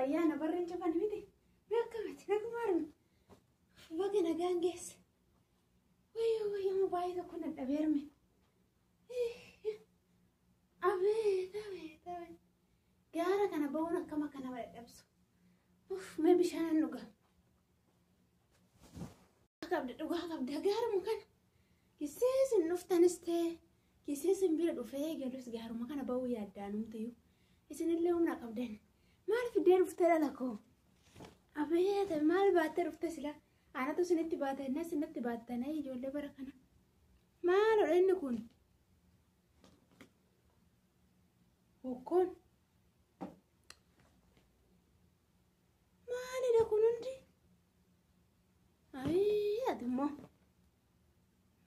Ayyaana barreen cufan miti. Mee akkamiti naguma arme. Baga nagaan geesse. Wayyoo wayyoo baay'ee tokko na dhabee arme. Abeet abeet abeet. Gaara kana ba'uun akkam akka nama dadhabsu. Uff mee bishaanan dhuga. Qabda dhugaa qabda gaaruma kana. Kisee isin dhuftanis ta'e kisee isin bira dhufee galus gaaruma kana ba'uu yaaddaanumtiyyuu. Isinillee humna qabdan. Maal fiddee dhuftee dhala koo? Abeet maal baattee dhufte sila? Anatu isinitti baata inni isinitti baattanii ijoollee bara kana. Maalodha inni kun? Hokkoon. Maalidha kun hundi? Ayii ati immoo.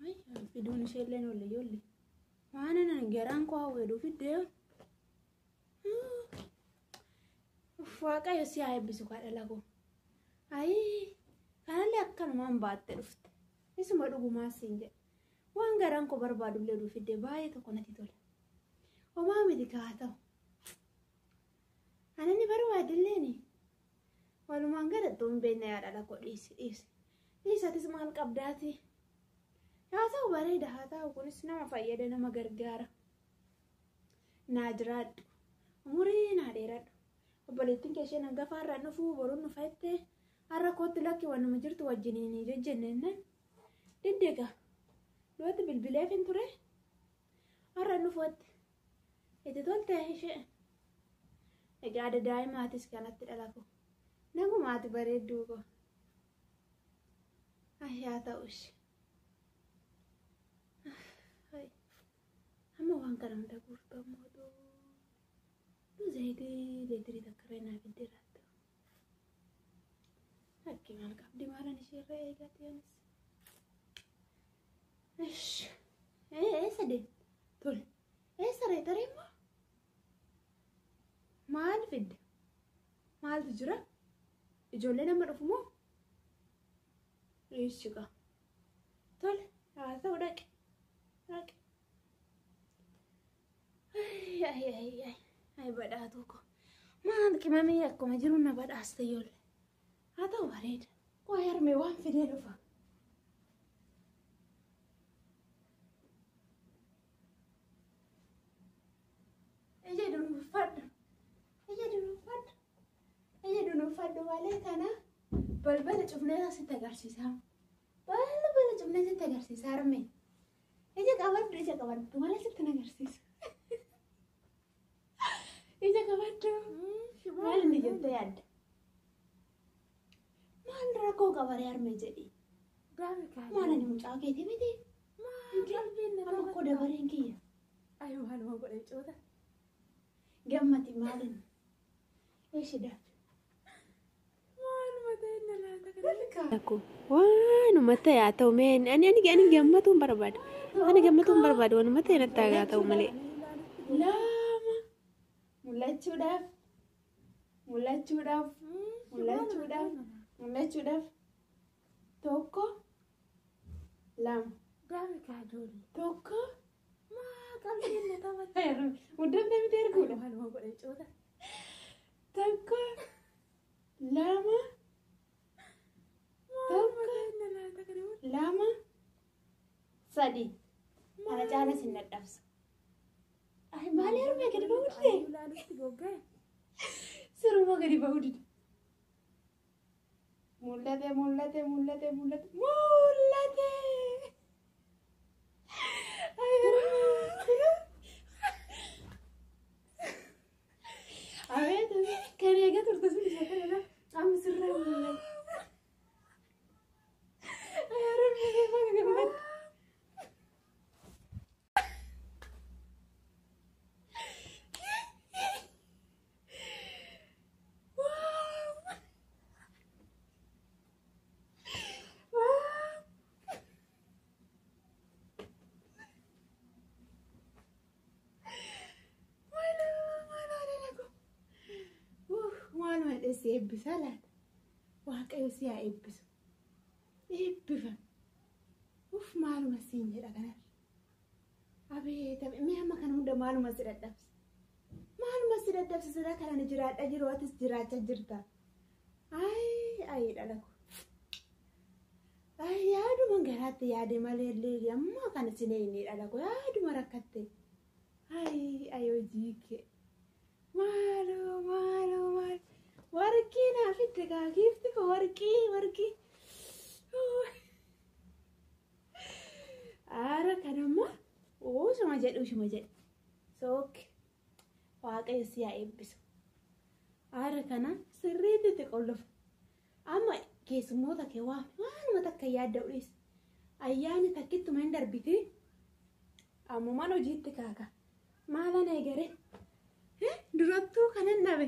Ayii fiduun isheellee oolle ijoollee. Waan ani garaan koo hawweedhu fiddee. Waaqayyo si haa eebbisu kadhala koo. Ayii kanallee akkanumaan baatte dhufte. Isuma dhugumaa siin jedhe. Waan garaan koo barbaadullee oduu fiddee baay'ee tokko natti tola. Homaa miti kaa ta'u. Ani inni barbaadilleeni. Walumaan galattuu hin beekne yaa dhala koo dhiisi dhiisi. Dhiisi atis maal qabdaati? Haa ta'u bareeda haa ta'u kunis nama fayyada nama gargaara. Naa jiraadhu. Umurii naa dheeradhu. Obboleettiin kee isheen hangafaa irraa dhufuu boruun nu fayyadte har'a kootti lakki wanuma jirtu wajjiniin jejjenneen diddeega. Duratti bilbileef hin ture. Har'a dhufuutti itti tolte ishee. Egaa adda daa'imaatis kanatti dhala koo. Nagumaati bareedduu koo. Haa ta'u ishee. Amma waan kana hunda guurtu ammoo zayitii leetirii takka irra naa fiddee laattu. Akki maal qabdi maalan isheerra eegatti anis. Ish. Eessa deemte? Tole. Eessa reetaree immoo? Maal fidde? Maaltu jira? Ijoollee nama dhufu moo? Eessi gaa. Tole. Haa ta'u dhaqi. Dhaqi. Ay ay ay ay badhaatuu ko. Maal qimamii akkuma jiru na badhaaste ijoollee. Haa ta'u bareeda. Qoy harmee waan fidee dhufa. Ija dunuunfadhu. Ija dunuunfadhu. Ija dunuunfadhu malee kana balbala cufnee sitti agarsiisa. Balbala cufnee sitti agarsiisa harmee. Ija qabadhu ija qabadhu malee sitti agarsiisa. Ija qabadhu. Maal inni jettee yaadda? Maal rakkoo qabaree harmee jedhi? Maal ani mucaa keetii miti? Amma koo dabareen kiyya. Ayi maaluma godhe coota. Gammati maalin? Eeshi daafi. Maaluma ta'e na laata kana. Waanuma ta'e haa ta'u mee ani ani ani gammatuun barbaada. Ani gammatuun barbaada waanuma ta'e natti haa ta'u malee. Lama mul'achuudhaaf mul'achuudhaaf mul'achuudhaaf mul'achuudhaaf tokko lama Gaafi kaa ijoollee. tokko Maa qalbiin na taphatte. muddamtee miti erguudha. Maaluma godhe coota. Tokko lama Maaluma ta'e na laata kana. lama sadi. Kana caala sin dadhabsa. Ay maali harmee gadi ba'uu dide? Ilaalutti gogga'e. Siruma gadi ba'uu dide. Mul'ate mul'ate mul'ate mul'ate mul'ate. Ay harmee. Abeet kan eegaa turte sun isa kanadha. Amma sirraa mul'ate. Ay harmee baga gammadde. Maaluma si eebbisa laata? Waaqayyo si haa eebbisu. Eebbifame. Uff maaluma siin jedha kanarra. Abeet mee amma kana hunda maaluma si dadhabse? Maaluma si daddabsiisudha kanan jiraadha jiru atis jiraachaa jirta. Ayi ayi dhala ko. Ayi yaaduma garaatti yaade malee illee amma kana si neeyne dhala ko yaaduma rakkatte. Ayi ayi hojii kee. Maaloo maaloo maal. Warqii naa fidde kaa giifti ko warqii warqii. Aara kanamma uusuma jedhu usuma jedhu. Sookke. Waaqayyo si haa eebbisu. Aara kana sirriitti itti qollofa. Amma keessummoota kee waami waanuma takka yaadda dhiisi. Ayyaanni takkittuma hin darbite. Ammumaan hojiitti kaaka. Maalan eegare? Durattuu kanan dhabe.